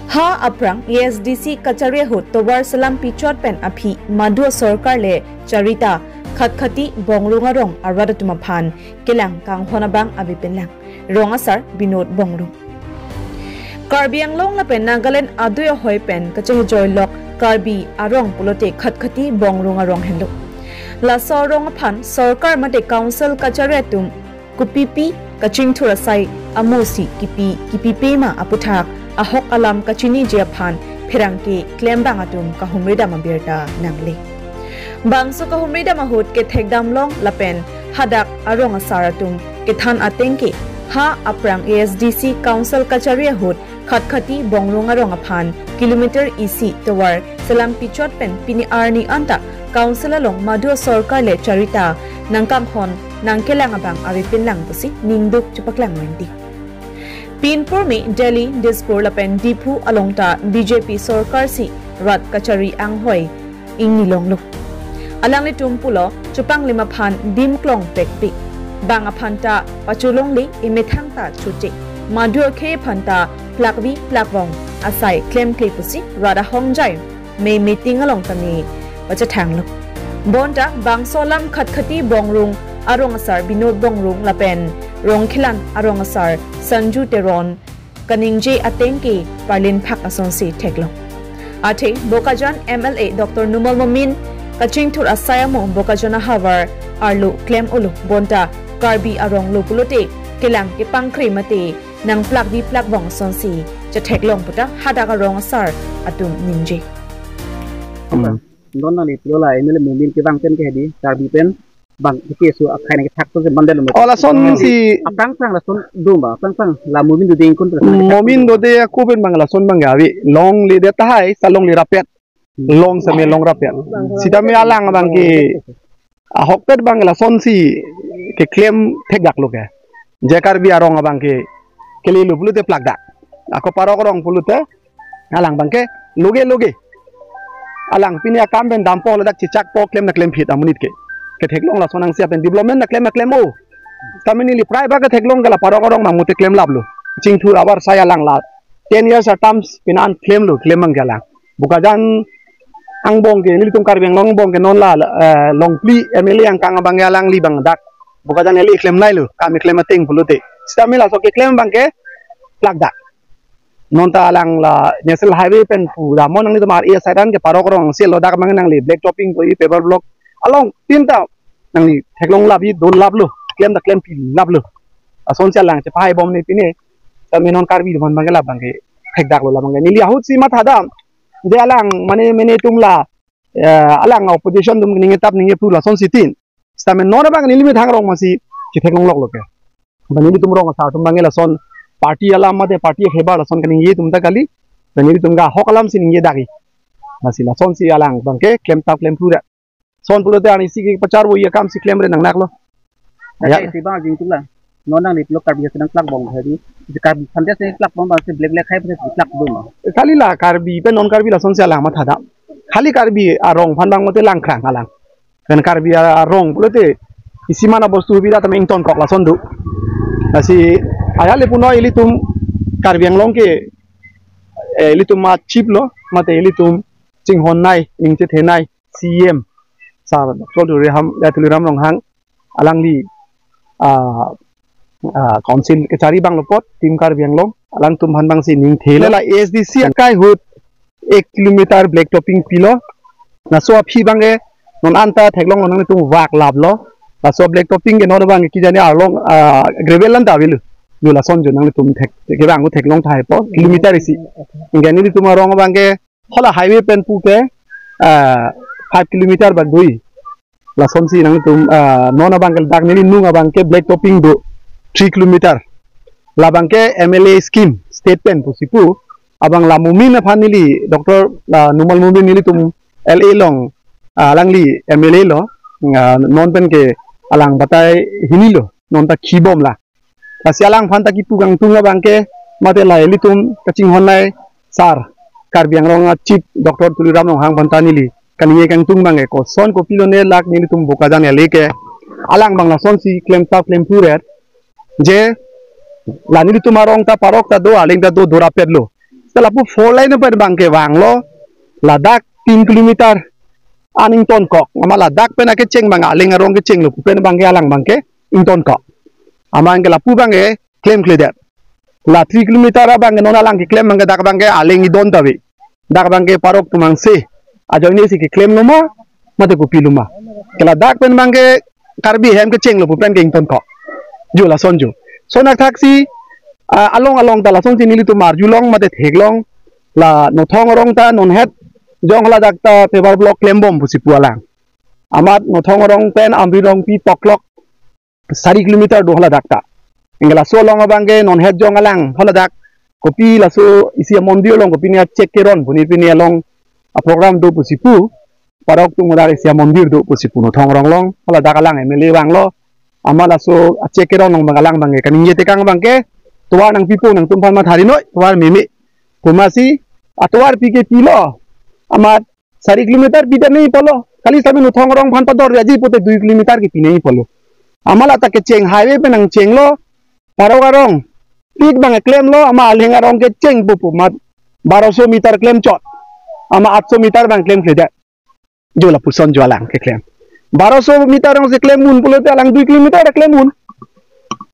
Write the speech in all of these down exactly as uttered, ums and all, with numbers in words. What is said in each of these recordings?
Ha aphrang A S D C kachari ahut tovar selam pichot pen aphi madu asorkar le charita Khatkhati Bongrung arong arat atum aphan kelang kanghon abang avepinlang. Rong asar Binod Bongrung. Karbi Anglong lapen Nagaland adui ahoi pen kachehejoi lok Karbi arong pulote Khatkhati Bongrung arong henlo. Laso arong aphan sorkar mate council kachari atum kopipi kachingthur asai amosi kipi kipipe ma aputhak ahok alam kachiniji aphan pherangke klembang atum kahumridam abirta nangle. Bangso kahumridam ahut kethekdam long lapen hadak arong asar atum kethan ateng ke ha aphrang A S D C council kachari ahut Khatkhati Bongrung arong aphan kilometer isi tovar selam pichot pen pini arni anta council along madu asorkar le charita nangkanghon nangkelang abang avepinlang pusi ningduk chepaklang menti. Pinpur me Delhi, Dispur lapen Diphu along ta B J P sorkar si rat kachari anghoi ingni longlo. Alanglitum pulo chupanglim aphan dim klong pekpik. Bang aphan ta pacholongle, emethang ta choche. Madu akhei aphan ta plakvi plakvong asai klemkle pusi rat ahongjai me meeting along tame pachethanglo. Bonta bangso alam Khatkhati Bongrung arong asar Binod Bongrung lapen Rongkhelan arong asar Sanju Teron kaningje ateng ke parlin phak asonsi theklong. Athe Bokajan M L A Doctor Numal Momin kachingthur asai amo Bokajan ahavar arlo klem-olo bonta Karbi arong lo pulote kelang kepangkre mate nangplakvi plakvong asonsi chetheklong puta hadak arong asar atum ningje. Hmm. Non nangli pulo la M L A Momin kevang pen ke hedi Karbi pen bang ke su akhai nang kethak to ke mandal mo. Oh, lason Hmm. si Apang pang lason do ba, apang pang la Momin do ding kun pang. Momin do de aku pen bang lason bang gawi longle de tahai salongle rapet. Long same long rapet. Sitame alang bang ke ahokpet bang lasonsi keklem thekdak lo ke. Je Karbi arong abang ke kelelo pulote plakdak. Ako parok arong pulote alang bang ke loge loge. Alang pini akam pen dampo ladak chechakpo klem na klem phit amonit ke. Ketheklong lason angsi apen development na klem na klem o. Kami neli prai ba ketheklong ke la parok arong mangmute klem laplo. Chingthur abar saya lang la. Ten years a terms pina an klemlo, klem bang ke alang. Bokajan angbong ke, nelitum Karbi Anglong angbong ke non la, eh, longpli M L A angkang abang ke alangli bang dak. Bokajan L A klem lailo, kami klem ateng pulote. Sitame laso keklem bang ke plakdak. Non ta alang la National Highway pen pu damnon nanglitum ar e saidan ke parok arong sel lo dak bang nangli black topping ko i paver block. Along tin ta nangli theklong labi do laplo, klem ta klempi laplo. Asonsi alang chepahai bom ne pine. Sitame non Karbi atum aphan bang ke lap bang ke thekdak lo la bang ke. Neli ahut si mathadam. Je alang mane mane atum la, eh, alang opposition atum ningje tap ningje pru lasonsi tin. Sitame non bang neli methang arong masi chetheklong lok lo ke. Bang nelitum rong asar atum bang ke lason party alam mate party hebar lason kaningje atum ta kali. Bang nelitum ke ahok alamsi ningje dagi. Masi lasonsi alang bang ke klem tap klem pru ra. Son pulote ani si kepacharvo akamsi klemre nangnaklo. Ya. Isi bang jing tula. Non nangli pulo Karbi sedang plak bong hari. Karbi sandia se plak bong bang se black black hai plak bong. Kali la Karbi pen non Karbi lasonsi alang mathadam. Kali Karbi arong aphan bang mate langkrang alang. Pen Karbi arong pulote isi mana bostu bira tame ingtonkok lason do. Lasi ayale puno ilitum Karbi Anglong ke, eh, ilitum ma chief lo mate ilitum chinghonnei, ningchethenei C E M sir Doctor Tuliram, eh, Tuliram Ronghang alangli, ah, ah, council kachari bang lo apot Team Karbi Anglong alangtum aphan bangsi ningthe lo. La A S D C akai ahut ek kilometer black topping pilo. Laso aphi bang ke non anta theklong lo nanglitum vak laplo. Laso black topping ke non bang ke kijani arlong, ah, gravel anta avelo. Lo lason jo nanglitum thek ke bang theklong thai po kilometer isi. Ingke nelitum arong bang ke hala highway pen pu ke, ah, five kilometer bak dui. Lasonsi nangtum, ah, non abang ke dak neli nung abang ke black topping do three kilometer. Labang ke M L A scheme state pen pusi pu. Abang la Momin aphan neli Doctor, ah, Numal Momin nelitum L A along, ah, alangli M L A lo, ah, non pen ke alang batai hini lo, non ta khibom la. Lasi alangphan ta kipu kangtung abang ke mate la ilitum kachinghonnei sir Karbi Anglong a Chief Doctor Tuliram Ronghang aphan ta neli kaningje kangtung abang ke koson kopilo ne lak nelitum Bokajan L A ke alang abang lasonsi klem ta klem puret je la nelitum arong ta parok ta do aling ta do dorapet lo. Seta lapu four lane pen abangke vanglo, ladak tin kilometer an ingtonkok. Amat ladak pen akecheng abang Aleng arong kechenglo pu pen abangke alang abangke ingtonkok. Amat ke lapu abangke klemkledet. La three kilometer abangke non alang keklem abangke dak abangke Aleng idon ta ave. Dak abangke Parok atum angse ajoine si keklemlo ma, mate kopilo ma. Ke ladak pen abangke Karbi ahem kechenglo pu pen ke ingtonkok. Jo lason jo. Lason athak si, ah, along along ta lasonsi nelitum arjulong mate theklong, la Nothong arong ta non het jong ladak ta paver block klembom pusi pu alang. Amat Nothong arong pen Amri Rongpi toklok sari kilometer do haladak ta. Anke laso along abangke non het jong alang haladak kopi laso isi amondir along kopine achek keron puni pini along aprogram do pusi pu, Parok atum hadak isi amondir do pusi pu Nothong arong along, haladak alang M L A vanglo. Amat laso achek keron along abang alang abangke kaningje tekang abangke tovar nangpipo nangtumphan matha ri noi, tovar meme. Komatsi atovar pi ke pilo. Amat sari kilometer pidet nangji pulo. Kali sami Nothong arong aphan pador aji pute dui kilometer ke pi nangji pulo. Amat lata kecheng highway pen nangchenglo. Parok arong pik abang klemlo, amat Aleng arong kecheng pupu amat baroso meter klemchot. Amat atso meter abang klemkledet. Jo lapuson jo alang keklem. Baroso meter arongsi klem un pulote alang dui kilometer ta klem un.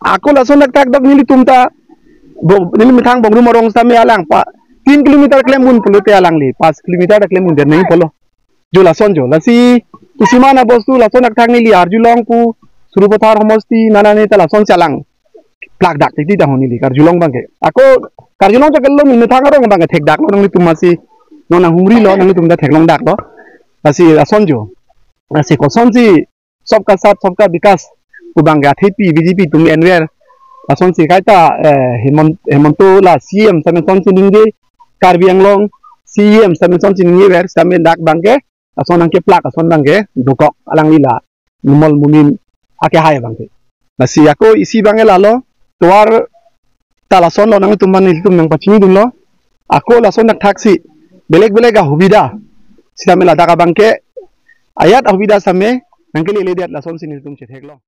Ako lason athak dak nelitum ta bo-, neli methang Bongrum arong sitame alang pa tin kilometer klem un pulote alangli pas kilometer ta klem undet nangji pulo. Jo lason jo. Lasi isi mana bostu lason athak neli arjulong pu Sarupathar homosti nanane ta lasonsi alang plak dak titi ta honi li karjulong abangke. Ako karjulong ta kelong methang arong abangke thekdaklo nanglitum amatsi. Non nanghumrilo nanglitum ta theklongdaklo. Lasi lason jo. Lasi kosonsi Sabka Saath Sabka Vikas pu abangke athepi B J P atum enver. Lasonsi kaita, eh, Hemant-, Hemanta la C M sitame lasonsi ningje, Karbi Anglong C M sitame lasonsi ningjever sitame dak abangke lason nangkeplak lason abangke dokok alangli la Numal Momin akehai abangke. Lasi ako isi abangke lalo, tovar ta lasonlo nangtum aphan nelitum nangpachinidunlo. Ako lason athak si belek belek ahubida sitame ladak abangke ajat ahubida sitame nangkeleledet lasonsi nelitum chetheklong.